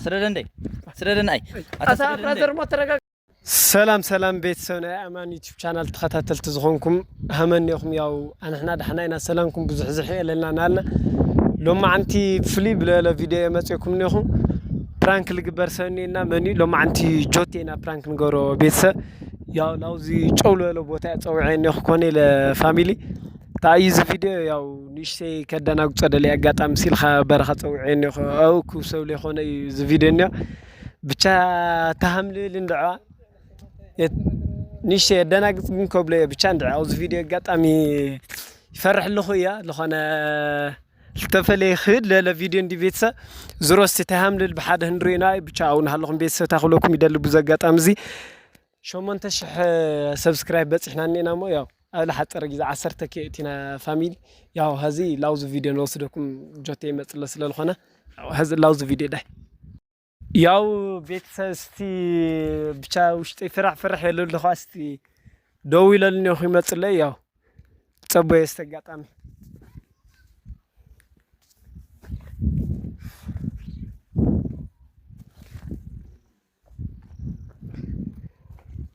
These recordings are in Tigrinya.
ስደደንደይ ስደደን ኣይ ኣታ ኣታ ስደደንደይ። ብራዘር ሞ ተረጋጋ። ሰላም ሰላም ቤተሰብ ናይ ኣማን ዩቲዩብ ቻናል ተኸታተልቲ ዝኾንኩም ሃመን ኢኹም? ያው ኣንሕና ደሕና ኢና፣ ሰላምኩም ብዙሕ ዝሕ የለና ናልና። ሎማዓንቲ ብፍሉይ ብለለ ቪድዮ የመፅእኩም እኒኹ። ፕራንክ ልግበር ሰብ እኒና መን እዩ? ሎማዓንቲ ጆቴ ኢና ፕራንክ ንገሮ ቤተሰብ። ያው ናብዚ ጨው ለለ ቦታ እየ ፀዊዐ እኒኹ ኮነ ኢለ ፋሚሊ። እንታይ እዩ እዚ ቪድዮ? ያው ንእሽተይ ከደናጉፀ ደለየ ኣጋጣሚ ሲልካ በረኻ ፀዊዐ እኒኹ። ኣብኩ ሰብ ለይኮነ እዩ እዚ ቪድዮ እኒኦ። ብቻ ተሃምልል እንድዕዋ። የት-፣ ንእሽተይ የደናግፅ ግን ከብሎ እየ። ብቻ እንድዕ ኣብዚ ቪድዮ ኣጋጣሚ ይፈርሕ ኣለኹ እያ። ዝኾነ ዝተፈለየ ክህድ ለለ ቪድዮ እንዲ ቤተሰብ ዝሮ እስቲ ተሃምልል ብሓደ ህንድሪና። ብቻ እውን ሃለኹም ቤተሰብ ታክለኩም ይደሊ ብዙ ኣጋጣሚ እዚ ሸሞንተ ሽሕ ሰብስክራይብ በፂሕና እኒና እሞ ያው ኣብ ዝሓፀረ ግዜ ዓሰርተ ኬ እቲና ፋሚሊ። ያው ሀዚ ላውዚ ቪድዮ ንወስደኩም ጆቴ ይመፅለ ስለዝኾነ ያው ሀዚ ላውዚ ቪድዮ ዳይ ያው ቤተሰብ እስቲ ብቻ ውሽጠይ ፍራሕ ፍራሕ የለ ኣለኹ። እስቲ ደው ኢለሉ እኒኹ ይመፅለይ ያው ፀቦየ እስቲ ኣጋጣሚ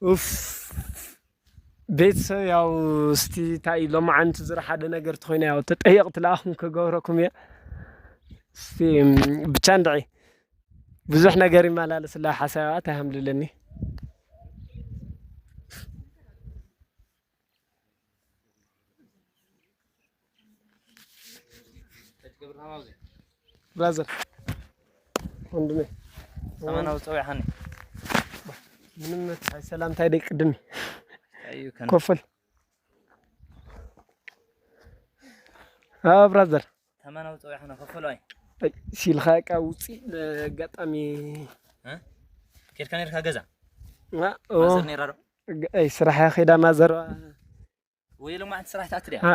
ኡፍ ቤተሰብ ያው እስቲ እንታይ ሎማዓንቲ ዝረ ሓደ ነገር ተኾይነ ያው ተጠየቕቲ ለኣኹም ከገብረኩም እየ። እስቲ ብቻ እንድዒ ብዙሕ ነገር ይመላለስላ ሓሳባት ኣይሃምልለኒ። ብራዘር ወንድሜ ሰማናዊ ፀዊዕኻኒ። ምንም መትሓይ ሰላምታይ ደይ ቅድሚ እዩ ከን ኮፈል። አ ብራዘር ተማናዊ ፀዊዕኻና ኮፈል ኣይ። ሲልካ ቃ ውፂ ኣጋጣሚ እ? ኬድካ ነርካ ገዛ አ፣ ኦ፣ ማዘር ነራ ዶ? ግ-፣ ኣይ ስራሕ ኸይዳ ማዘር ወይ ሎማዓንቲ ስራሕ ትኣቲ ድያ? አ፣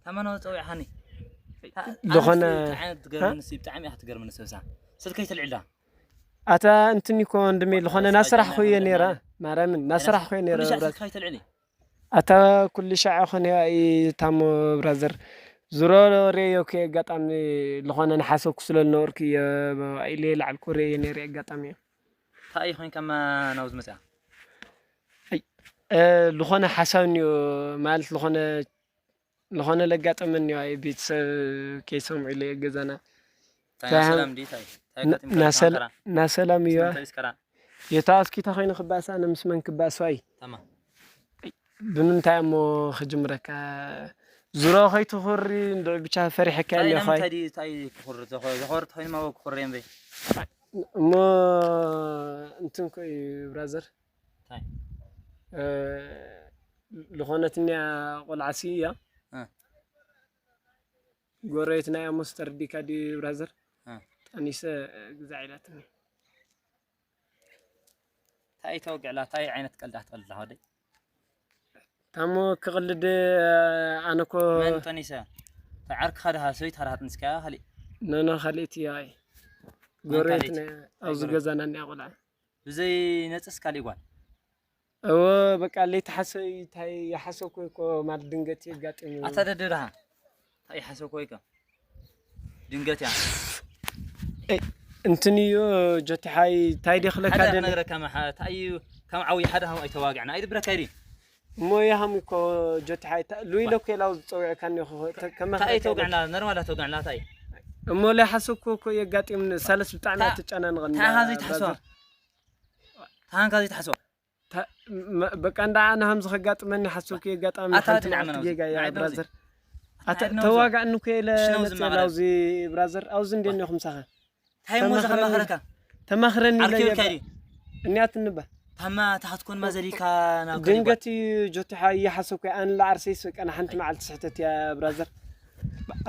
ተማናዊ ፀዊዕኻኒ። ዝኾነ እንታይ ዓይነት ትገርምንስ ብጣዕሚ እያ ትገርምንስ ብሳ ስልከይ ትልዕላ። ኣታ እንትኒ እኮ ወንድሜ ዝኾነ ናስራሕ ኮይየ ነራ። ማርያምን ናስራሕ ኮይየ ነራ ብራዘር። ኣታ ኩሉ ሻዕ ኮነ ኣይ ታሞ ብራዘር። ዝሮ ሬዮ ከ ኣጋጣሚ ዝኾነ ንሓሰብኩ ስለ ዝነበርኩ እየ ኢለ ላዕልኩ ሬዮ ነረ ኣጋጣሚ እየ። እንታይ ኮይንካ ማ ናብዚ መፅኣ? ኣይ፣ እ፣ ዝኾነ ሓሳብ እኒኦ ማለት ዝኾነ ዝኾነ ለጋጠመ እኒኦ ኣይ ቤተሰብ ከይሰምዑ ኢለ ገዛና። እንታይ ናሰላም ድዩ? እንታይ? እንታይ ና-፣ ኣጋጢምካ? ናሰላ-፣ ናሰላም እዩ። እንታይ ስከራ? የታ እስኪ እንታይ ኮይኑ ክባእስ ኣነ ምስ መን ክባእስ ኣይ? ተማ። ብምንታይ እሞ ክጅምረካ? ዙሮ ከይትኹሪ እንድዒ ብቻ ፈሪሐካ እንታይ እኒኦ ናይ ኻይ። ምንታይ ድዩ? እንታይ ክኹሪ? ዘኸ-፣ ዘኸወርት ኮይኑ ማወ ክኹሪ እምበይ? እሞ እንትን ኮ እዩ ብራዘር። እንታይ? እ፣ ዝኾነት እኒኣ ቆልዓ ሲ እያ። እ። ጎረቤትና እያ ሞስተር ዲካ ድዩ ብራዘር? እ። ጠኒሰ ግዛዕ ኢላትኒ። እንታይ ተወግዕላ? እንታይ ዓይነት ቀልዳ ትቐልድ ኣለኻ ወደይ? ታሞ ክቕልድ ኣነ እኮ መን ጠኒሰ? እንታይ ዓርክኻ ድኻ? ሰበይትኻ ድኻ ጠኒስካያ? ካሊእ? ኖ፣ ኖ፣ ካሊእቲ እያ። ኣይ። መን ጎረቤትና ካሊእቲ? እያ። ኣብዚ ጎረቤት? ገዛና እኒኣ ቆልዓ። ብዘይ ነጽስ ካሊእ ጓል? እወ፣ በቃ ለይቲ ሓሰይ እንታይ ይሓሰብኩ እኮ ማለት ድንገት የጋጥም እዩ። ኣታ ደደድኻ? እንታይ ይሓሰብኩ ወይ ከ? ድንገት እያ። ኤ፣ እንትን እዩ ጆቲ ሓይ፣ እንታይ ደኽለካ ሓደ ደለ? ክነግረካ መሓ-፣ እንታይ እዩ ከም ዓውይ ሓደ ሃም ኣይተዋግዕና፣ ኣይድብረካ ይዲ። እሞ ይሃም እኮ ጆቲ ሓይ፣ ታ-፣ ሉይ ባ- ለኮ የላው ዝጸውዕካ እኒኹ፣ ተ-፣ ከመ እንታይ ክረካ ተውግዕና፣ ኖርማል ተውግዕና፣ እንታይ? እሞ ለይ ሓሰብኩ እኮ የጋጥምኒ፣ ሳለስ ብጣዕሚ ታ-፣ ኣትጨናንቐኒ፣ ታኻ ዘይትሓስባ። ብራዘር። ታንካ ዘይትሓስባ። ታ-፣ መ-፣ በቃ እንዳ ኣነ ሃምዚ ከጋጥመኒ ሓሰብኩ የጋጣሚ ኣታ ሓንቲ ድንዓ መዓልቲ መናውዚ። ጌጋ እያ፣ ንዓይ ብራዘር። ኣታ ኣታ ድንዓ ተዋጋዕኒ እኮ ኢለ ሽነው መጽእ ዝማቕረ። ናውዚ ብራዘር፣ ኣውዚ እንዴ ዋ። እኒኹም ሳኸ? እንታይ እሞ ተማኽረኒ፣ ዘኸማኽረካ? ተማኽረኒ ኢለ ዓርኪ እየ። ብካይዲ። እኒኣትኒ ባ። ታማ ታሕትኮን ማዘሊካ ናብ ከሊባ። ድንገት እዩ ጆቲ ሓይ ይሓሰብኩ እየ። ኣነ ለዓርሰይስ በቃ ንሓንቲ መዓልቲ ስሕተት እያ ብራዘር።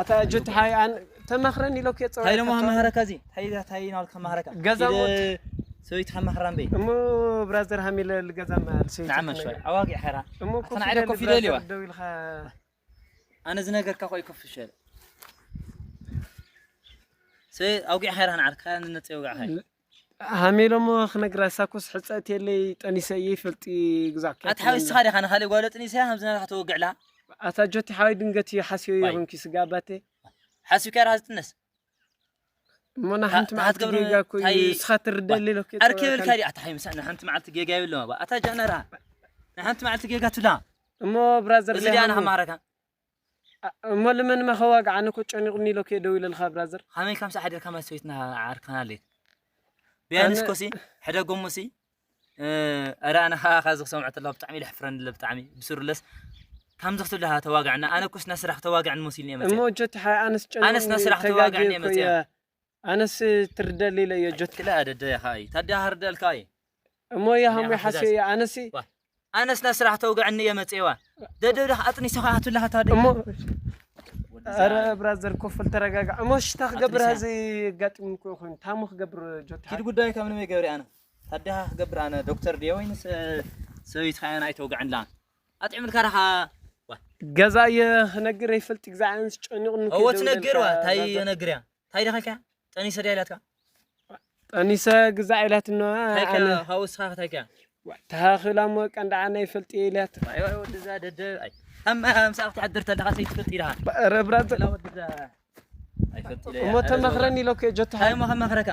ኣታ ጆቲ ሓይ ኣን-፣ ተማኽረኒ ኢለ እኮ እየ ታይ ደሞ ጸውዐካ። ከማኽረካ እዚ? ታይ፣ ታይ ናብልካ ከማኽረካ? ገዛ ኢደ ሞት። ሰበይቲ ከማኽራ እምበይ? እሞ ብራዘር ሃሚለ ልገዛ መዓል ሰበይቲ ንዓመ ክትነግር። ሸዋይ። ኣዋጊዕ ኸራ። እሞ ኣታ ኮፍ ንዓደ ኢለ ኮፍ ኢለ ብራዘር እልዋ። ደው ኢልካ። ኣነ ዝነገርካ ኮይ ኮፍ ሸለ። ሰ-፣ ኣውጊዕ ኸራ ንዓርካ ንነጽ ኣውጊዕ ኸራ። ሃሜሎሞ ክነግራ ሳኩስ ሕጸት የለይ ጠኒሰ እየ ይፈልጥ ግዛዕ ኣታ ሓዊ ስኻ ዲኻ ንኻልእ ጓል ጥኒሰ ሃምዚ ናትካ ተወግዕላ? ኣታ ጆቲ ሓዊ ድንገት እዩ ሓስዮ ዋይ። ይኹንኪ ስጋ ኣባቴ። ሓስብካ ራህ ዝጥነስ? እሞ ንሓንቲ መዓልቲ ጌጋ እኮ እዩ። ንስኻ ትርደሊ ኢለ እኮ ኣርኪ ይብልካ ድዩ? ኣታ ሓይ ምሳእ ንሓንቲ መዓልቲ ጌጋ የብሎም ኣባ። ኣታ ጃነራ ንሓንቲ መዓልቲ ጌጋ ትብላ። እሞ ብራዘር እዚ ድኣ ንኸማረካ። እሞ ልመን መኸዋግ ኣነ እኮ ጨኒቑኒ ኢለ እኮ ደው ኢለልካ ብራዘር። ከመይ ከምሳ ሓደርካ ማለት ሰበይትና ዓርክና ኣለይ። ቢያንስ ኮሲ ሕደጎሞሲ ኣረ ኣነ ኸዓ ኻዚ ክሰምዖ ተለኹ ብጣዕሚ ኢለ ሕፍረኒ ኣሎ ብጣዕሚ ብስሩለስ ከምዚ ክትብልኻ ተዋግዕና ኣነ እኮ ስና ስራሕ ተዋግዕኒ መሲልኒ እየ መፅየ። እሞ ጆቲ ሓይ ኣነስ ጨኒቑኒ ኣነስ ና ስራሕ ተዋግዕኒ እየ መፅየ። ኣነስ ትርደል ኢለ እየ ጆቲ። ክላ ደደ ኢኻ እዩ ታዲያ ሃርደልካ እዩ። እሞ እያ ሃሞ ሓስዮ እያ ኣነሲ ኣነስ ና ስራሕ ተውግዕኒ እየ መፅየ ዋ። ደደ ደኽ ኣጥኒሰኻ ክትብልኻ ታዲያ እሞ ኣረ ብራዘር ኮፍል ተረጋጋ። እሞ ሽታ ክገብር እዚ ኣጋጢሙ እኮ ይኾን ታሞ ክገብር ጆቲ ሓይ። ኪድ ጉዳይ ካብ ንመይ ገብሪ ኣነ ታዲያ ክገብር ኣነ ዶክተር ድየ ወይንስ ሰበይትኻ እያ ኣይተውግዕንላ ኣጥዕምልካ ረኻ። ገዛ እየ ክነግር ይፈልጥ ግዛዕንስ ጨኒቑኒ እዎ ትነግር ዋ እንታይ የነግር እያ እንታይ ደኸልካ ጠኒሰ ድያ ኢላትካ ጠኒሰ ግዛዕ ኢላትና። ካብኡ ስኻ ክታይካ ተሃኽላ እሞ ቀንዳዓ ናይ ፈልጥ እየ ኢላት። ወድዛ ደደ ከም ምሳእ ክትሓድር ተለኻ ሰይትፈልጥ ኢልኻ ረብራዘ ወድዛ እሞ ተመኽረኒ ኢለ እኮ ጆታ እንታይ እሞ ከመኽረካ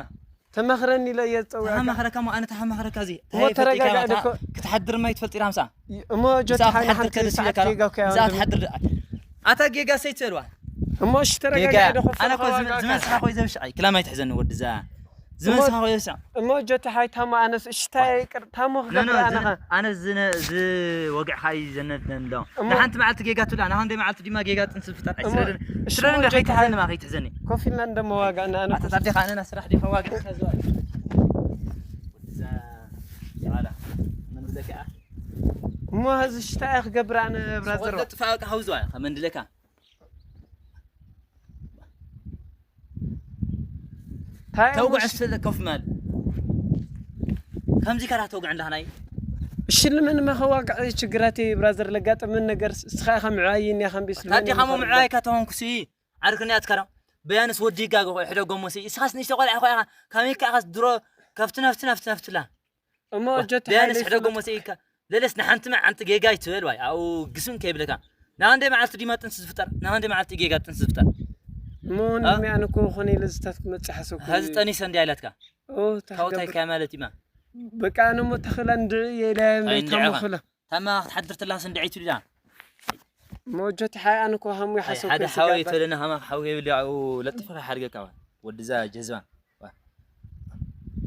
ተመኽረኒ ኢለ እየ ዝፀውዐካ ተመኽረካ እሞ ኣነ ተመኽረካ እዚ እሞ ተረጋግዐ ክትሓድር ማይ ትፈልጥ ኢልካ ምሳ እሞ ጆታ ሓንቲ ሰዓት ጌጋ እኮ እያ ትሓድር ኣታ ጌጋ ሰይትበልዋ እሞ እሺ ተረጋግዐ ዶ ኣነ እኮ ዝመንስኻ ኮይ ዘብሽ ኣይ ክላማይ ትሕዘኒ ወድዛ ዝመንስኻ ኮይ ዘብሽ እሞ ጆታ ሓይ ታሞ ኣነስ እሽታይ ቅር ታሞ ክገብር ኣነኻ ኣነ ዝነ ዝወግዕኻ እዩ ዘነድነን ዶ ንሓንቲ መዓልቲ ጌጋ ትብላ ንሓንደ መዓልቲ ድማ ጌጋ ጥንሲ ፍጠር ኣይስረድን ስረድን ዶ ከይትሕዘኒ ማ ከይትሕዘኒ ኮፍ ኢልና እንደመዋጋእና ኣነ ኣታ ታዲኻ ኣነ ስራሕ ዲኻ ዋጋ እሞ ሀዚ ሽታ እያ ክገብር ኣነ ብራዘር ጥፋ በቃ ሀውዝ ዋያ ከመንድለካ ተውግዕ ስለ ኮፍ ማል ከምዚ ከራ ተውግዕ እንዳህናይ እሺ ልምን መኸዋቅዕ ችግራት ብራዘር ለጋጠመን ነገር ስኻ ኢኻ ምዕዋይን ኢኻ ቢስ ታዲኻ ምምዕዋይ ከተሆንኩሲ ዓርክንያት ከራ በያንስ ወዲ ይጋገ ኾይ ሕደጎ ሞሲ እስኻስ ንሽተ ቆልዓ ኾይ ኢኻ ካሜካ ኢኻስ ድሮ ከፍቲ ነፍቲ ነፍቲ ነፍትላ እሞ ጀት በያንስ ሕደጎ ሞሲ ኢካ ለለስ ንሓንቲ መዓልቲ ጌጋ ይትበል ዋይ ኣብኡ ግስም ከይብለካ ንሃንደ መዓልቲ ዲማ ጥንሲ ዝፍጠር ንሃንደ መዓልቲ ጌጋ ጥንሲ ዝፍጠር እሞ ንሚያን እኮ ኾነ ኢለ ዝታት ክመጽእ ሓሰብኩ ሀዚ ጠኒሰ እንዲ ኣይላትካ ታውታይ ካያ ማለት ኢማ በቃ ነሞ ተኽላ እንድዒ የለ ታማ ክትሓድር ተላስ እንድዒ ትብላ ሞጆት ሓይ ኣነ እኮ ሃሙ ይሓሰብ ሓደ ሓወይ ተለና ሃማ ሓወይ ይብል ያው ለጥፈ ሓድገካ ወድዛ ጀዝባ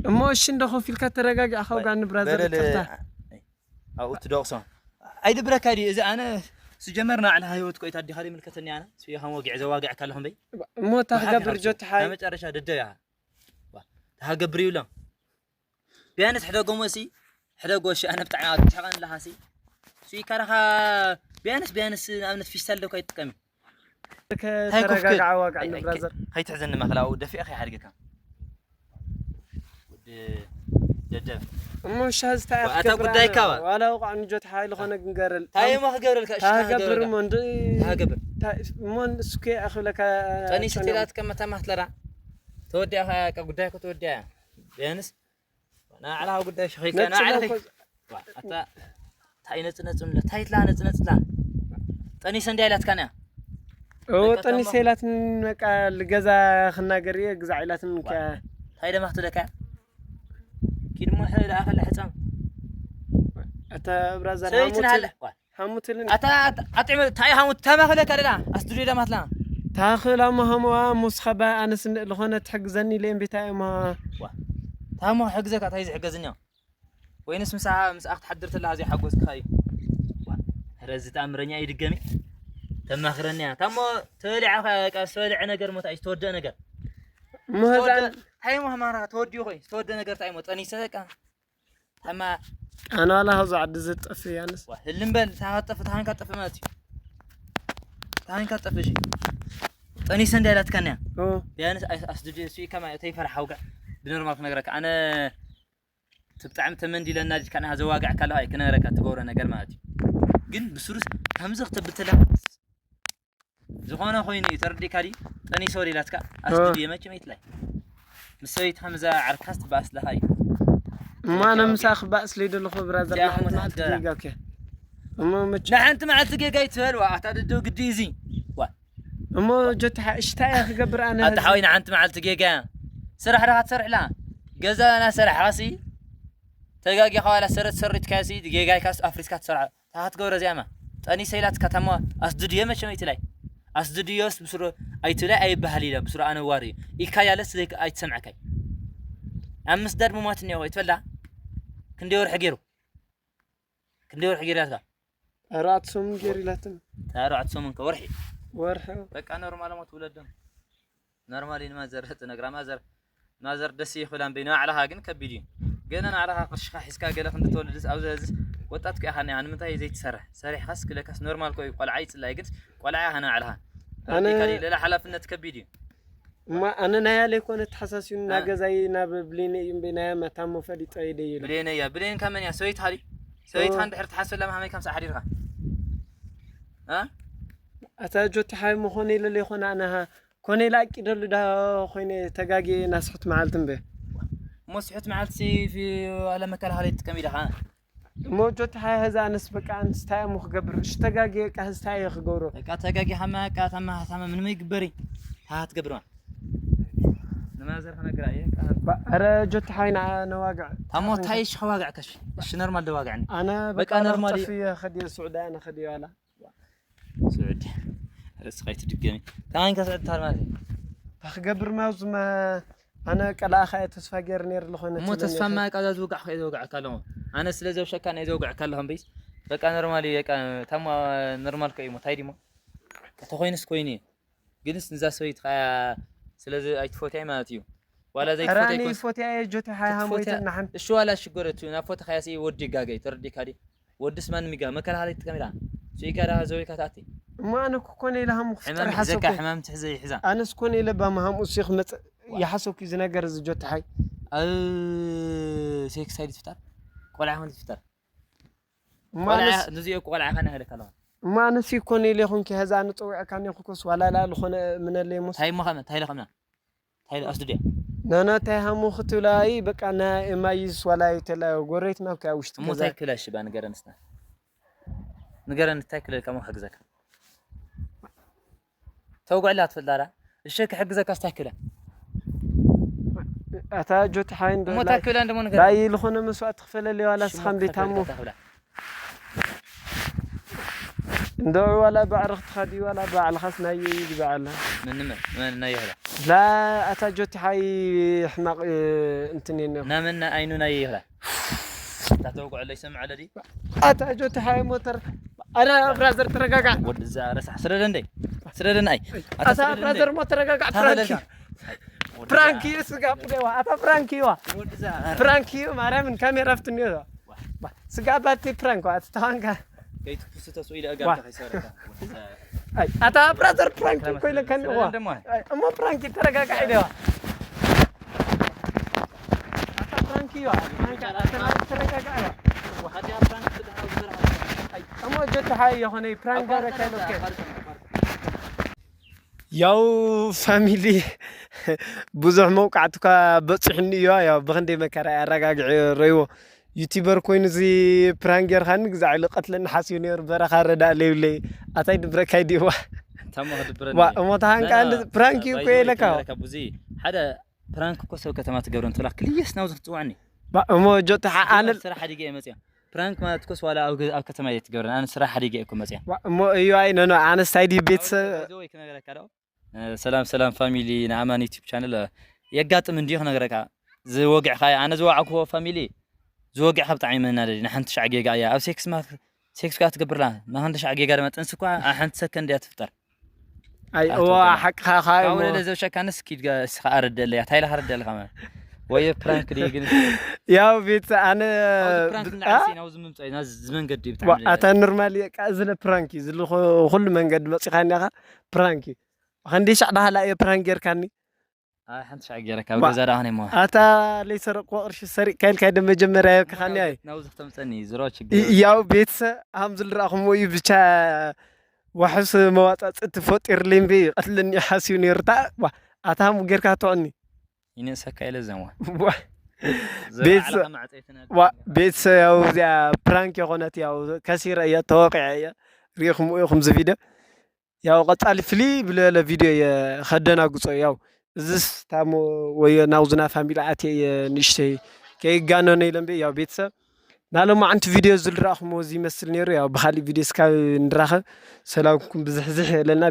እሞ እሺ እንደ ኮፍ ኢልካ ተረጋጊ ኣኻው ጋር ንብራዘር ይቅርታ ኣብኡ ትደቕሶ ኣይድብረካ ድዩ እዚ ኣነ ስጀመር ናዕላ ህይወት ኮይታ ዲኻ ምልከተኒ ኣነ ስቢኻ ወጊዕ ዘዋግዕ ካለኹም በይ እሞ ታክገብር ጆት ሓይ መጨረሻ ደደብ ኢኻ ታሃገብር ይብሎም ቢያንስ ሕደጎሞ ሲ ሕደጎ ሺ ኣነ ብጣዕሚ ኣትሕቐን ኣለኻ ሲ ሲ ካራኻ ቢያንስ ቢያንስ ንኣብነት ፊስታል ዶ ኣይጥቀም ተረጋጋዓ ዋጋ ብራዘር ከይትሕዘኒ ማክላው ደፊአ ከይሓድገካ ደደብ እሞ ሻ ዝታይ ኣታ ጉዳይ ካባ ዋላ ወቃ ንጆት ሓይል ኾነ ግንገረል ታይ ማ ክገብረልካ እሺ ታገብር ሞ እንድ ታገብር ሞ እስከ ኣኽለካ ጠኒስ ቴላት ከመታ ማትለራ ተወዲያ ጉዳይ ከተወዲያ ቢያንስ ናዕላ ጉዳይ ሸኺልካ ናዕላ ኣታ ታይ ነጽነጽ ንለ ታይ ትላ ነጽነጽ ትላ ጠኒሰ እንዲያ ኢላትካን እያ እዎ ጠኒሰ ኢላትን በቃ ልገዛ ክናገር እየ ግዛዕ ኢላትን ከ ታይ ደማ ክትለካ ኪድ ሞ ሕለ ኣኸለ ሕጻም ኣታ ብራዘር ሰይትን ሃለ ሓሙትልን ኣታ ኣጥዕመ ታይ ሓሙት ተማኸለካ ደላ ኣስቱዲዮ ደማትላ ታኽላ መሃመዋ ሙስኸባ ኣነስ ዝኾነ ትሕግዘኒ ኢለ እምቢታ እየ ማ ታሞ ሕግዘካ ታይ ዝሕገዝኒ ወይንስ ምሳኻ ምስኣ ክትሓድር ተለኻ ዘይሓጎስካ እዩ ሕረ እዚ ተኣምረኛ እዩ ድገሚ ተማኽረኒ እያ ታሞ ተበሊዓ ዝተበልዐ ነገር ሞታ እዩ ዝተወደአ ነገር ምህዛን ታይሞ ማራ ተወዲኡ ኾይ ዝተወደአ ነገር ታይሞ ጠኒሰ በቃ ታማ ኣነ ዋላ ሀዞ ዓዲ ዝጠፍ ያንስ ህልም በል ታሃጠፍ ታሃንካ ጠፍ ማለት እዩ ታሃንካ ጠፍ እሺ ጠኒሰ እንዳይላትካንያ ያንስ ኣስድጅ እሱ ከማ ተይፈርሓውካ ብኖርማል ክነግረካ ኣነ እቲ ብጣዕሚ ተመንዲለና ዲድካ ንሃ ዘዋግዕካ ኣለኻ እዩ ክነግረካ ትገብሮ ነገር ማለት እዩ ግን ብስሩስ ከምዚ ክትብል ተለካ ዝኾነ ኮይኑ እዩ ተረዲእካ ድዩ ጠኒሶ ሌላትካ ኣስድድየ መቸም ኣይትላይ ምስ ሰበይትኻ ምዛ ዓርካስ ትበኣስ ለኻ እዩ እማ ኣነ ምሳ ክባእስ ለይደለኹ ብራዘር ንሓንቲ መዓልቲ ጌጋ እሞ መቸ ንሓንቲ መዓልቲ ጌጋ ይትበል ዋ ኣታ ደደው ግዲ እዚ ዋ እሞ ጀትሓ እሽታ እያ ክገብር ኣነ ኣታ ሓወይ ንሓንቲ መዓልቲ ጌጋ እያ ስራሕ ዳኻ ትሰርሕላ? ገዛ ናሰርሕኻሲ ተጋጊኻ ዋላ ሰረት ሰሪትካሲ ጌጋይካስ ኣፍሪስካ ትሰርሓ። ታሃት ገብረ እዚኣማ ጠኒሰ ኢላትካ ታማ ኣስድድዮ መቸም ኣይትላይ። ኣስድድዮስ ብስሩ ኣይትላይ ኣይበሃል ኢለ ብስሩ ኣነ ዋሪ ኢልካ ያለስ ዘይክ-፣ ኣይትሰምዐካይ። ኣብ ምስዳድ ሙማት እኒኦ ይትበላ። ክንደይ ወርሒ ገይሩ? ክንደይ ወርሒ ገይሩ ያትካ? ኣርባዕተ ሰሙን ገይሩ ኢላትኒ። ኣርባዕተ ሰሙን ከ ወርሒ? ወርሒ። በቃ ኖርማል ሞት ውለዶም። ኖርማሊ ንማዘር ትነግራ፣ ማዘር፣ ማዘር ደስ ይኽላ እምበይ፣ ንባዕልኻ ግን ከቢድ እዩ። ገና ንባዕልኻ ቅርሽኻ ሒዝካ ገለ ክንዲ ትወልድስ ኣብዚ ሀዝስ ወጣት እኮ ኢኻ እኒኻ፣ ንምንታይ ዘይትሰርሕ? ሰሪሕኻስ ክለካስ ኖርማል እኮ እዩ፣ ቆልዓ ይጽላእ፣ ግንስ ቆልዓ ኢኻ ንባዕልኻ። ኣነ ተረዲእካ ድዩ? ሌላ ሓላፍነት ከቢድ እዩ። እማ ኣነ ናይ ኣለይ ኮነ ተሓሳሲዩኒ፣ ናብ አ። ገዛይ ናብ ብሌነ እዩ እምበይ፣ ናይ ኣመታሞ ፈሊጦ እየ ደይለ። ብሌነ እያ፣ ብሌን ከመን እያ? ሰበይትኻ ድዩ? ሰበይትኻ ኦ። እንድሕር ትሓስበላ መሃመይ ከምሳ ሓዲርካ? አ? ኣታ ጆቲ ሓይ መኾነ ኢለ ለይኮነ ኣነ ሃ-፣ ኮነ ኢለ ኣቂደሉ ዳ ኮይነ ተጋግየ ናስሕት መዓልቲ እምበ። እሞ ስሕት መዓልቲ ፊ-፣ ዋላ መከላኸሊ ትጥቀም ኢለኻ? እሞ ጆቲ ሓይ ሀዛ ኣነስ በቃ ኣንስ ታይ እሞ ክገብር? እሺ ተጋግየ በቃ ሀዚ ታይ እየ ክገብሮ? በቃ ተጋጊኻ እማ በቃ ታማ፣ ታማ ምንም ይግበሪ። ሃ ትገብር ማለት። ንማዘር ክነግራ እየ። በቃ ባ-፣ ኧረ ጆቲ ሓይ ንዓ ነዋግዕ። ታሞ ታይ እሺ ከዋግዕ ከሽ? እሺ ኖርማል ደዋግዕኒ። ኣነ በቃ በቃ ኖርማል ጠፍየ ከድየ ስዑዲ ኣነ ከድየ ዋላ። ስዑዲ። ርእስኻ ኣይትድገሚ። ከማን ከስዕድ ታር ማለት እዩ። እንታይ ክገብር ማውዝ መ-፣ ኣነ ቀላእኻ እየ ተስፋ ገይረ ነይረ ዝኾነ እሞ ትብለኒ ተስፋ ኢኻ። ማቃዛ ዝውጋዕ ከ ዘውጋዕካ ኣለኹ። ኣነ ስለ ዘብሸካ ናይ ዘውጋዕካ ኣለኹ እምበይስ። በቃ ኖርማል እዩ፣ በቃ ታማ ኖርማል ከ እዩ፣ ታይ ድሞ? ከተኾይንስ ኮይኑ እዩ። ግንስ ንዛ ሰበይትኻ እያ ስለዚ ኣይትፎትያይ ማለት እዩ። ዋላ ኧረ ዘይትፎትያይ ኣነ ኮንስ ይፎትያ እየ ጆቲ ሓይ ክትፎትያ ሃሞይተ ናሕን። እሺ ዋላ ሽጎረቱ፣ ናብ ፎቶ ኻያሲ ወዲ ጋገይ፣ ተረዲእካ ድዩ? ወድስ ማንም ይጋ-፣ መከላኸሊ ትጥቀም ኢላ። ስኢካ ዳ ዘው ኢልካ ትኣቲ። እሞ ኣነ እኮ ኮነ ኢለ ሃሙ ክፍጠር ሕማም ይሕዘካ፣ ሓሰብኩ። ሕማም ትሕዘ ይሕዛ። ኣነስ ኮነ ኢለ ባማ ሃምኡ ሲ ክመጽእ ይሓሰብኩ እዚ ነገር እዚ ጆቲ ሓይ። ኣብ ሴክስ ሳይድ ትፍጠር? ቆልዓ ይኹን ትፍጠር? እሞ ቆልዓ፣ ኣነስ፣ ንዚኦ እኮ ቆልዓ ኻና ይህለካ ኣለዋ። እሞ ኣነስ ኮነ ኢለ ይኹን ከዛ ንጽውዐካ ኔኹ ኮስ ዋላ ላ ዝኾነ ምነለይ ሞስ። ታይ እሞ ኸመ-፣ ታይ ለኸምና? ታይ ኣስድድያ? ናና ታይ ሃሙ ክትብላ፣ ኣይ በቃ ናይ ኤማይስ ዋላ ይተላ ጎረቤትና እኮ ኣብ ውሽጢ እሞ ገዛ። ታይ ክብላ እሺ፣ ባ ንገረን እስና። ንገረን እንታይ ክለልካ እሞ ክሕግዘካ። ተውግዕላ ትፈልጣ ዳ? እሺ ክሕግዘካ እስታይ ክብላ። ኣታ ጆቲ ሓይ እንዶ እሞ ታይ ክብላ እንደሞ ንገረን። ዳይ ዝኾነ መስዋዕቲ ክፈለለይ ዋላ ሽሙ ስኻን ቤታሞ። ክፈልጣ ክብላ። እንዶ ዋላ ባዕርኽ ትኻዲ ዋላ ባዕልኻስ ናይ ይግባዓላ። ምን ምን ናይ ይህላ። ላ ኣታ ጆቲ ሓይ ሕማቕ እንትን የነ። ናመና ኣይኑ ናይ ይህላ። ታተውግዐለይ ሰምዐ ለዲ። ኣታ ጆቲ ሓይ ሞተር። ኣረ ብራዘር ተረጋጋዕ። ወዲ እዛ ረሳሕ ስረደ እንደ። ስረደ ንኣይ። ኣታ ኣታ ስረደ እንደ። ብራዘር ሞ ተረጋጋዕ። ፕራንክ ታበለልካ። እዩ። ኣይ፣ ወዲ ፕራንክ እዛ እዩ ስጋ ቡዴዋ። ኣታ ፕራንክ እዩ። ወዲ እዛ ፕራንክ እዩ። ማርያምን ካሜራ ፍትንዮ። ስጋ ባቲ ፕራንክ ዋ። ኣታ ተዋንካ። ከይትኩስ ተስኡ ኢለ ዋ። እጋርካ ከይሰረካ። ወዲ እዛ ኣይ፣ ኣታ ብራዘር ፕራንክ እኮ ኢለካኒ። ስረደ ዋ። እንደሞ። ኣይ፣ እሞ ፕራንክ ተረጋጋዕ ኢለዋ። ኣታ ፕራንክ እዩ። ፕራንክ ኣታ ተረጋጋዕ። ኣታ ፕራንክ ብድሃው ዝሰርሓ። ኣይ፣ እሞ ጀት ሓይ የኾነ ፕራንክ ኣቋርጠ ገረካ ነበር፣ ይልከ። ኣቋርጠ ነበር። ያው ፋሚሊ ብዙሕ መውቃዕትኳ በፂሑኒ እዩ። ያው ብኽንደይ መከራ ኣረጋግዐ ረይዎ ዩቲበር ኮይኑ እዚ ፕራንክ ጌርካኒ ግዛዕ ኢሉ ቀትለኒ ሓስዩ ነይሩ። በረኻ ረዳእ ለይብለይ ኣታይ ድብረካይ ዲዋ ታሞ ክድብረኒ ዋ እዩ። እሞ ተሃንካ በራ፣ እንድ ፕራንክ እዩ ባይዘወይ እኮ የለካ። ከመረካ ብዙ ሓደ ፕራንክ እኮ ሰብ ከተማ ትገብረ እንተላ ክልየስ ናብዚ ክትፅውዕኒ። ባ-፣ እሞ ጆታ ሓ-፣ ኣነ ስራሕ ሓዲገ እየ መፅያ። ፕራንክ ማለት እኮስ ዋላ ኣብ ገ-፣ ኣብ ከተማ እየ ትገብረን። ኣነ ስራሕ ሓዲገ እየ እኮ መፅያ። ዋ፣ እሞ እዩ ኣይ፣ ኖ፣ ኖ፣ ኣነ ስታይ ድዩ ቤተሰብ? ባይዘወይ ክነገረካ ዶ? እ፣ ሰላም፣ ሰላም ፋሚሊ ንኣማን ዩቲዩብ ቻነል፣ እ፣ የጋጥም እንዲዩ ክነግረካ። ዝወግዕካ እየ። ኣነ ዝወዓኩዎ ፋሚሊ፣ ዝወግዕካ ብጣዕሚ መናደዲ። ንሓንቲ ሻዕ ጌጋ እያ። ኣብ ሴክስ ማ-፣ ሴክስ ከኣ ትገብርላ። ንሓንቲ ሻዕ ጌጋ ድማ ጥንሲ እኳ ኣብ ሓንቲ ሰከንድ እያ ትፍጠር። ኣይ፣ ኣቶ እዋ፣ ገና። ሓቅኻ፣ እኻ፣ ካብኡ እሞ። ለለ ዘብሸካንስ ኪድ ጋ-፣ እስኻ ኣረደለያ። ታይላ ኣረደለካ ማለት። ወየ ፕራንክ ድዩ ግን? ያው ቤት ኣነ ኣብዚ ፕራንክ ብ-፣ እናዓሲ አ? ናብዚ ምምጻእ፣ ናዚ መንገዲ ብጣዕሚ ዋ፣ ኣታ ኖርማል እየ፣ ቃ-፣ ዝለ ፕራንክ እዩ፣ ዝለ ኹ-፣ ኩሉ መንገዲ መጺኻኒ ኢኻ፣ ፕራንክ እዩ። ክንደይ ሻዕ ዳህላ እየ ፕራንክ ጌርካኒ? ኣይ፣ ሓንቲ ሻዕ ጌረካ፣ ኣብ ማ-፣ ገዛ ደኣ ኸነ እሞ። ኣታ ለይሰረቕኩ ቅርሺ ሰሪቕካ ኢልካ ደ መጀመርያ የብክኻኒ ኣይ። ናብዚ ክተምጸኒ፣ ዝሮ ችግር ይ-፣ የብሉን። ያው ቤተሰብ ሃምዚ ልረኣኹሞ እዩ፣ ብቻ ዋሕስ መዋጻጽእቲ ፈጢርለይ እምበይ፣ ይቐትለኒ ሓስዩ ነይሩ። እታ፣ ዋ፣ ኣታ ሃሙ ጌርካ ትዖኒ። ይንእሰካ ኢለ ዘንዋ። ዋ፣ ዝረዓ ቤተሰብ፣ ለኻ ማዕጸይትና ዋ፣ ድንገ። ቤተሰብ ያው እዚኣ ፕራንክ የኾነት፣ ያው ከሲረ እየ፣ ተወቂዐ እየ። ሪኢኹምዎ ኢኹም እዚ ቪድዮ። ያው ቀጻሊ ፍልይ ብለለ ቪድዮ እየ ከደናግጾ፣ ያው እዝስ ታሞ ወዮ ናውዝና ፋሚሊ ኣትየ እየ ንእሽተይ ከይጋነኖ ኢለ እምበይ። ያው ቤተሰብ ናሎማዓንቲ ቪድዮ ዝልረኣኹምዎ እዚ ይመስል ነይሩ። ያው ብኻሊእ ቪድዮ እስካብ ንራኸብ ሰላምኩም ብዝሕዝሕ የለና።